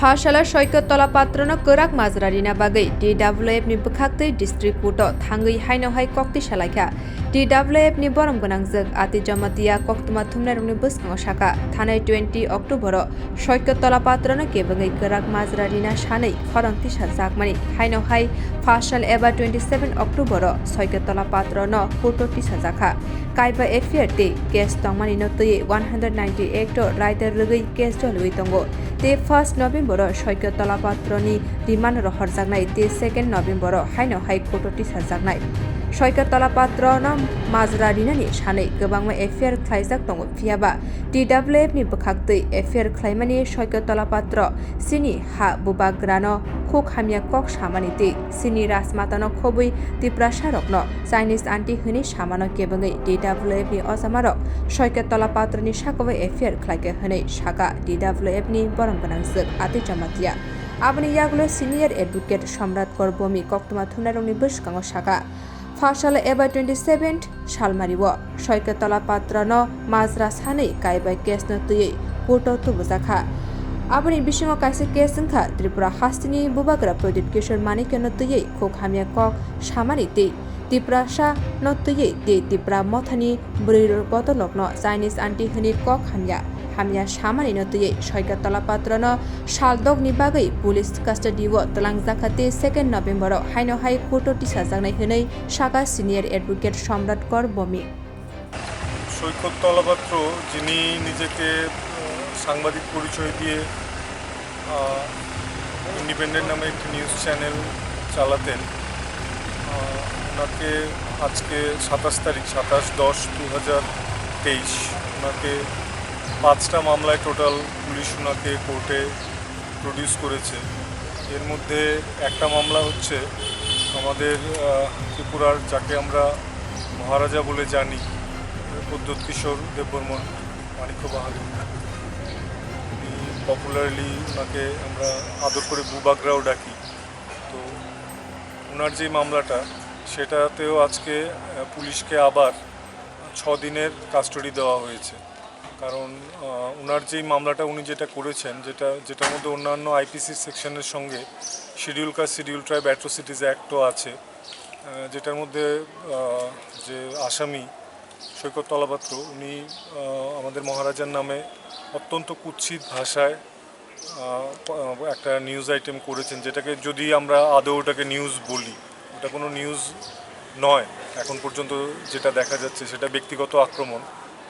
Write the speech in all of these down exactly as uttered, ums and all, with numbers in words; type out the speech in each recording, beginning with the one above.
Pha salo Soikot Tola Patrono kwrak majra rina bagwi T W F ni bwkhaktwi district court-o thangwi haino hai kok tisa laikha. T W F ni borom gwnangjwk Ati Jamatia koktwma thumnairokni bwskango sakha, thanai twenty October-o Soikot Tola Patrono kebengwi kwrak majra rina sanwi khorang tisajakmani haino hai pha sal eba twenty seven October-o Soikot Tola Patrono court-o tisajakha. Kaiba F I R tei case tongmanino twiwi one hundred ninety Act-o raida rwgwi case choliwi tongo. Tei first November-o Soikot Tola Patroni remand rohorjaknai tei second November-o haino hai court-o tisajaknai. Soikot Tola Patrono majra rinani sanwi kwbangma F I R khlaijak tongo, phiyaba T W F ni bwkhaktwi F I R khlaimani Soikot Tola Patro chini ha bubagrano khuk hamya kok samani tei chini rajmatano khobwi Tiprasarokno Chinese aunty hwnwi samano kebengwi T W F ni ojamarok Soikot Tola Patroni sakao F I R khlaikha hwnwi sakha T W F ni borom gwnangjwk Ati Jamatia. Aboni yagulo senior advocate Somrat Kor Bomi koktwma thumnairokni bwskango sakha, pha salo eba twenty seven salmario Soikot Tola Patrono majra sanwi kaiba case-no twiwi court-o tubujakha. Aboni bisingo kaisa case wngkha Tripura hasteni bubagra Pradyut Kishore Manikyano twiwi khuk hamya kok samani tei Tiprasa no twiwi tei Tipra mothani bwrwi bodolokno Chinese aunty hwnwi kok hamya hamya samanino twiwi Soikot Tola Patrono saldokni bagwi police custody-o twlangjakha tei second November-o haino hai court-o tisajaknai hwnwi sakha senior advocate Somrat Kor Bomi. সৈকত তলাপাত্র, যিনি নিজেকে, আহ, সাংবাদিক পরিচয় দিয়ে, আহ, ইন্ডিপেন্ডেন্ট নামে একটি news channel চালাতেন, আহ, ওনাকে আজকে সাতাশ তারিখ, সাতাশ দশ দু হাজার তেইশ, ওনাকে পাঁচটা মামলায় টোটাল পুলিশ ওনাকে কোর্টে প্রডিউস করেছে। এর মধ্যে একটা মামলা হচ্ছে আমাদের, আহ, ত্রিপুরার, যাকে আমরা মহারাজা বলে জানি, প্রদ্যোৎ কিশোর দেববর্মন, মাণিক্য বাহাদুর। উনি পপুলারলি ওনাকে আমরা আদর করে বুবাগ্রাও ডাকি। তো ওনার যে মামলাটা, সেটাতেও আজকে, আহ, পুলিশকে আবার ছ দিনের কাস্টডি দেওয়া হয়েছে। কারণ, আহ, ওনার যেই মামলাটা উনি যেটা করেছেন, যেটা, যেটার মধ্যে অন্যান্য আইপিসি সেকশনের সঙ্গে শিডিউল কাস্ট শিডিউল ট্রাইব অ্যাট্রোসিটিজ অ্যাক্টও আছে, আহ, যেটার মধ্যে, আহ, যে আসামি সৈকত তলাপাত্র, উনি, আহ, আমাদের মহারাজার নামে অত্যন্ত কুৎসিত ভাষায়, আহ, প-, একটা নিউজ আইটেম করেছেন, যেটাকে যদি আমরা আদৌ ওটাকে নিউজ বলি, ওটা কোনো নিউজ নয়। এখন পর্যন্ত যেটা দেখা যাচ্ছে, সেটা ব্যক্তিগত আক্রমণ,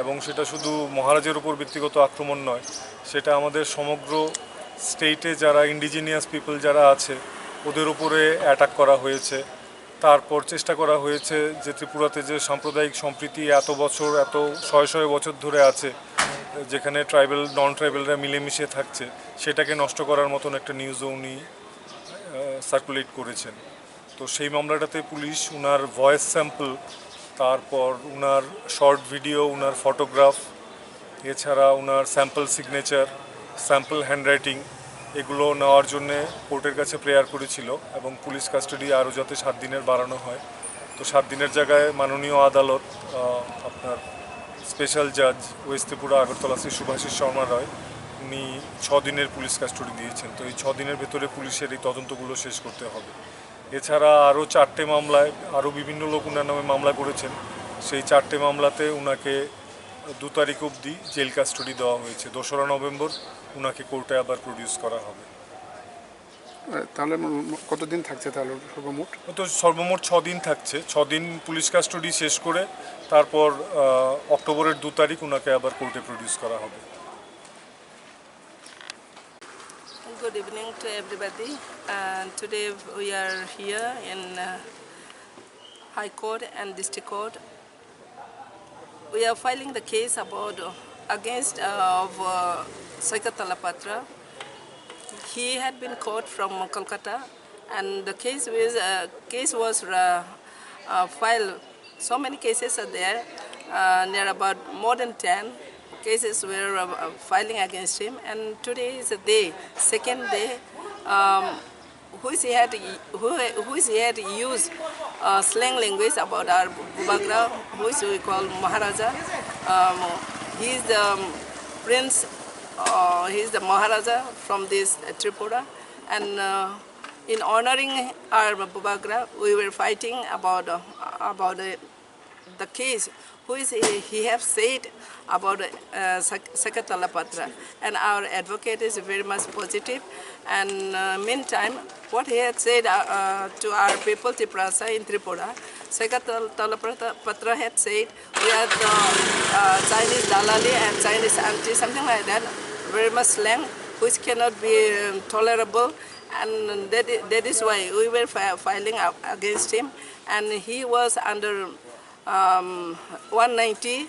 এবং সেটা শুধু মহারাজের উপর ব্যক্তিগত আক্রমণ নয়, সেটা আমাদের সমগ্র স্টেটে যারা ইন্ডিজিনিয়াস পিপল যারা আছে, ওদের উপরে অ্যাটাক করা হয়েছে। তারপর চেষ্টা করা হয়েছে যে ত্রিপুরাতে যে সাম্প্রদায়িক সম্প্রীতি এত বছর, এত শয়ে শয়ে বছর ধরে আছে, যেখানে ট্রাইবাল, নন ট্রাইবালরা মিলেমিশে থাকছে, সেটাকে নষ্ট করার মতন একটা নিউজও উনি, আহ, সার্কুলেট করেছেন। তো সেই মামলাটাতে পুলিশ উনার ভয়েস স্যাম্পল, তারপর উনার শর্ট ভিডিও, উনার ফটোগ্রাফ, এছাড়া উনার স্যাম্পল সিগনেচার, স্যাম্পল হ্যান্ডরাইটিং, এগুলো নেওয়ার জন্যে কোর্টের কাছে প্রেয়ার করেছিল এবং পুলিশ কাস্টডি আরও যাতে সাত দিনের বাড়ানো হয়। তো সাত দিনের জায়গায় মাননীয় আদালত, আহ, আপনার স্পেশাল জাজ ওয়েস্ট ত্রিপুরা আগরতলা শ্রী শুভাশিস শর্মা রায়, উনি ছ দিনের পুলিশ কাস্টডি দিয়েছেন। তো এই ছ দিনের ভেতরে পুলিশের এই তদন্তগুলো শেষ করতে হবে। এছাড়া আরও চারটে মামলায় আরও বিভিন্ন লোক ওনার নামে মামলা করেছেন। সেই চারটে মামলাতে ওনাকে দু তারিখ অবধি জেল কাস্টডি দেওয়া হয়েছে। দোসরা নভেম্বর ওনাকে কোর্টে আবার প্রডিউস করা হবে। আহ, তাহলে ম-, ম-, কতদিন থাকছে তাহলে সর্বমোট? তো সর্বমোট ছ দিন থাকছে। ছ দিন পুলিশ কাস্টডি শেষ করে তারপর, আহ, অক্টোবরের দু তারিখ ওনাকে আবার কোর্টে প্রডিউস করা হবে। Good evening to everybody. Uh, today we are here in, uh, High Court and District Court. We are filing the case about, uh, against, uh, of, uh, Saikat Talapatra. He had been caught from Kolkata, and the case was, uh, case was, uh, uh, filed. So many cases are there. Uh, there are about more than ten cases were, uh, uh, filing against him, and today is the day, second day, um, which he had, who, which he had used, uh, slang language about our Bubagra, which we call Maharaja. Um, he is the, um, prince Uh, he is the Maharaja from this, uh, Tripura, and, uh, in honoring our Bubagra, we were fighting about, uh, about the, the case which he, he have said about, uh, Sek-, Sekha Talapatra, and our advocate is very much positive. And, uh, meantime, what he had said, uh, uh, to our people Tiprasa in Tripura, Sekha Tal-, Talapatra had said, "We are the, uh, Chinese dalali and Chinese aunty," something like that, very much slang, which cannot be, um, tolerable, and that i-, that is why we were fi-, filing a-, against him, and he was under, um, one ninety,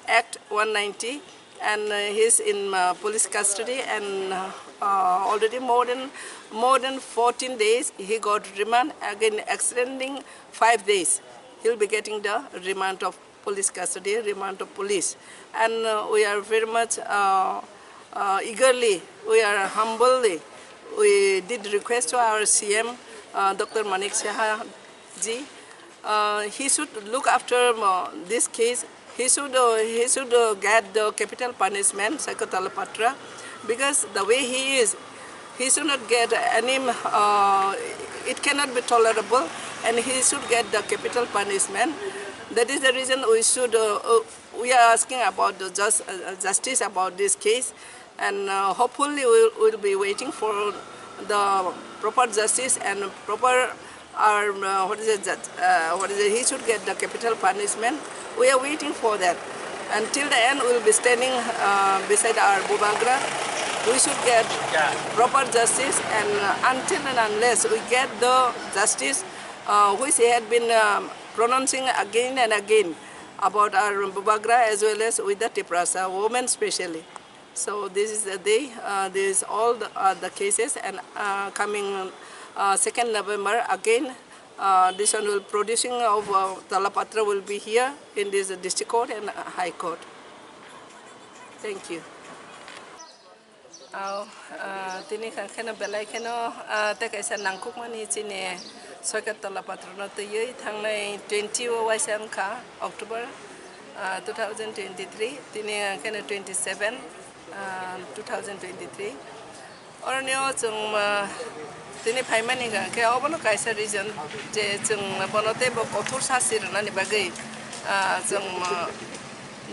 Act one ninety, and, uh, he's in, uh, police custody, and, uh, already more than, more than fourteen days he got remand, again extending five days. He'll be getting the remand of police custody, remand of police. And, uh, we are very much, uh, uh, eagerly, we are humbly, we did request to our C M, uh, Doctor Manik Saha ji, uh, he should look after, uh, this case. He should, uh, he should, uh, get the capital punishment, Sekha Talapatra, because the way he is, he should not get any, uh, it cannot be tolerable, and he should get the capital punishment. That is the reason we should, uh, uh, we are asking about the just, uh, justice about this case, and, uh, hopefully we will be waiting for the proper justice and proper, or, uh, what is it, that, uh, what is it, he should get the capital punishment. We are waiting for that. Until the end, we will be standing, uh, beside our Bubagra. We should get proper justice, and, uh, until and unless we get the justice, uh, which he had been, um, pronouncing again and again about our Bubagra as well as with the Tiprasa women specially. So this is the day, uh, this is all the, uh, the cases, and, uh, coming, uh, second November again, uh, this one will producing of, uh, Talapatra will be here in this district court and, uh, high court. Thank you. Au, ah, tini kha kheno belai kheno, ah, tei kaisa nangkukmani chini Soikat Tola Patrono twiwi thangnai twenty o waisa wngkha October, ah, two thousand twenty-three, tini kheno twenty-seven, ah, two thousand twenty-three. Oroni o chwng, ah, tini phaimani kha khe obono kaisa reason je chwng bono teibo kothor sasi rwnani bagwi, ah, chwng, ah,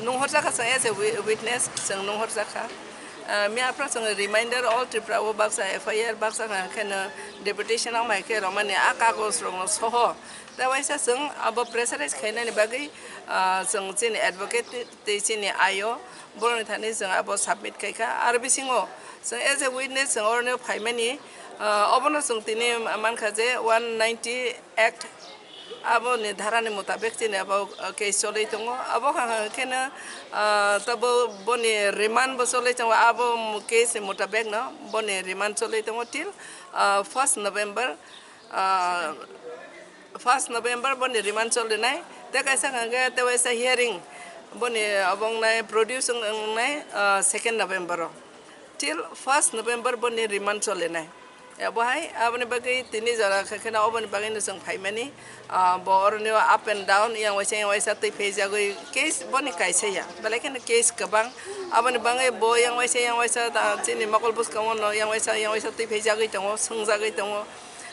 nunghorjakha chwng as a wi-, witness chwng nunghorjakha. Ah, miya phra chwng reminder all Tripura o baksa F I R baksa kha kheno deputation wng bai khe romani a kagoj rok no soho. Tei waisa chwng abo pressurize khainani bagwi, ah, chwng chini advocate tei chini I O boroni thani chwng abo submit khaikha. Aro bisingo chwng as a witness chwng oroni phaimani, ah, obono chwng tini mankha je one ninety act Aboni dharani mutabek chini abo, uh, case cholwi tongo. Abo hwnkheno, uh, tabo boni remand bo cholwi tongo. Abo mu-, case ni mutabek no boni remand cholwi tongo till, uh, first November, uh, first November boni remand cholinai. Tei kaisa hwnkhe tei waisa hearing boni abo wngnai produce wng-, wngnai, uh, second November o. Till first November boni remand cholinai. Abo hai, aboni bagwi tini jora khe kheno oboni bagwi no chwng phaimani, ah, bo oroni o up and down, yang waisa, yang waisa twi phaijagwi case boni kaisa ya, belai kheno case kwbang. Aboni bagwi bo yang waisa, yang waisa, ah, chini mokol bwskango no yang waisa, yang waisa twi phaijagwi tongo, swngjagwi tongo.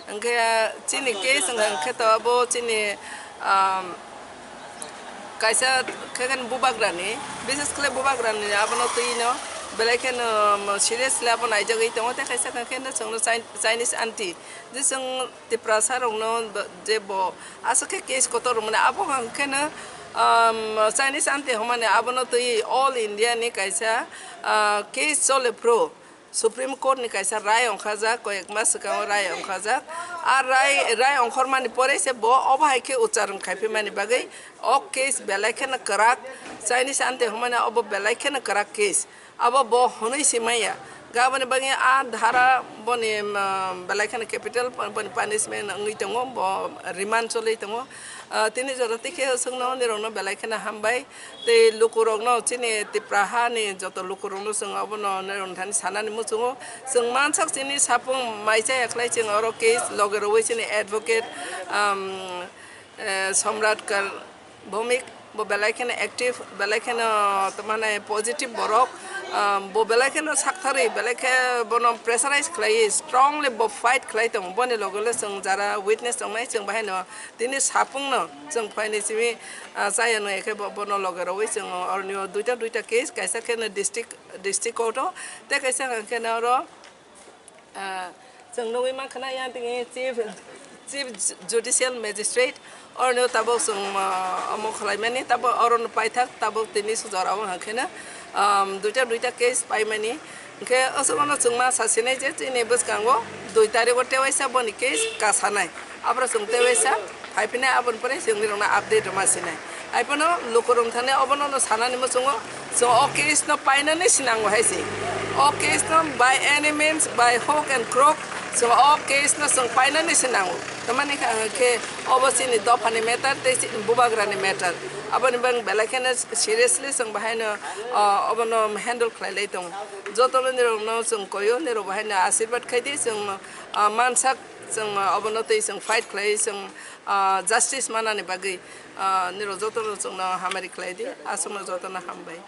Hwnkhe, ah, chini case wngkha hwnkhe to abo chini, ah, Kaisa khe khe bubagrani, bises khle bubagrani abono twi no belai kheno, um, seriously abo naijagwi tongo, tei kaisa khe khe no chwngno Chin-, Chinese aunty, je chwng Tiprasa rokno je bo aswk khe case kotor rwmani, abo hwn khe no, um, Chinese aunty hwnmani abono twi all India ni kaisa, ah, case chole phuru. Supreme Court ni kaisa rai ongkhajak, koyek mas swkango rai ongkhajak. A rai, rai ongkhormani pore se bo obo hai khe ucharon khaiphaimani bagwi o case belai kheno kwrak, Chinese aunty hwnmani obo belai kheno kwrak case. Abo bo hwnwi si manya. Gaboni bagwi a dhara boni, um, belai kheno capital boni punishment wngwi tongo, bo remand cholwi tongo. Ah, tini jora tikhe chwngno nirokno belai kheno hambai. Tei lukurokno, chini Tipra hani joto lukurokno chwng abono nairono thani sanani muchungo. Chwng mansak chini sapung mai chaya khlai chwng oro case loge rwui chini advocate, um, eh, Somrat Kar Bhowmik bo belai kheno active, belai kheno tamani positive borok. Ah, bo belai kheno saktharwi, belai khe bono pressurize khlaiwi, strongly bo fight khlai tongo. Boni loge le chwng jara witness tongnai, chwng bahaino tini sapungno chwng phaini simi, ah, chaya nung khe bo-, bono loge rogwi chwng oroni o duita, duita case, kaisa kheno district, district court o, tei kaisa hwnkhe na oro, ah, chwng nugwi mankha na yang tini chief, chief judicial magistrate, oroni o tabuk chwng, ah, omo khlaimani, tabuk oro no paithak, tabuk tini sujak rok hwnkhe no, um, duita, duita case paimani. Hwnkhe aswk no chwng ma sasinai je chini bwskango dui tarikh o tewaisa boni case kasanai. Abro chwng tewaisa phai phinai, aboni pore chwng nirokno update rwma sinai. Hai phano lukurok thani obono no sanani muchungo, chwng o case no painani sinango hai se. O case no by any means, by hook and crook, chwng o case no chwng painani sinango. Tamani kha khe obo chini dophani matter tei chini bubagrani matter. Aboni bang belai kheno seriously chwng bahaino, ah, obono handle khlai lai tongo. Jotono nirokno chwng koyo, nirok bahaino asirwad khai di, chwng, ah, mansak, chwng, ah, obono tei chwng fight khlai, chwng, ah, justice manani bagwi, ah, nirok jotono chwngno hamari khlai di, aswkno jotono hambai.